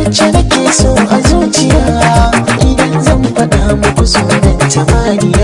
Wacce nake so a zuciya, idan zan faɗa muku sunan ta Mariya.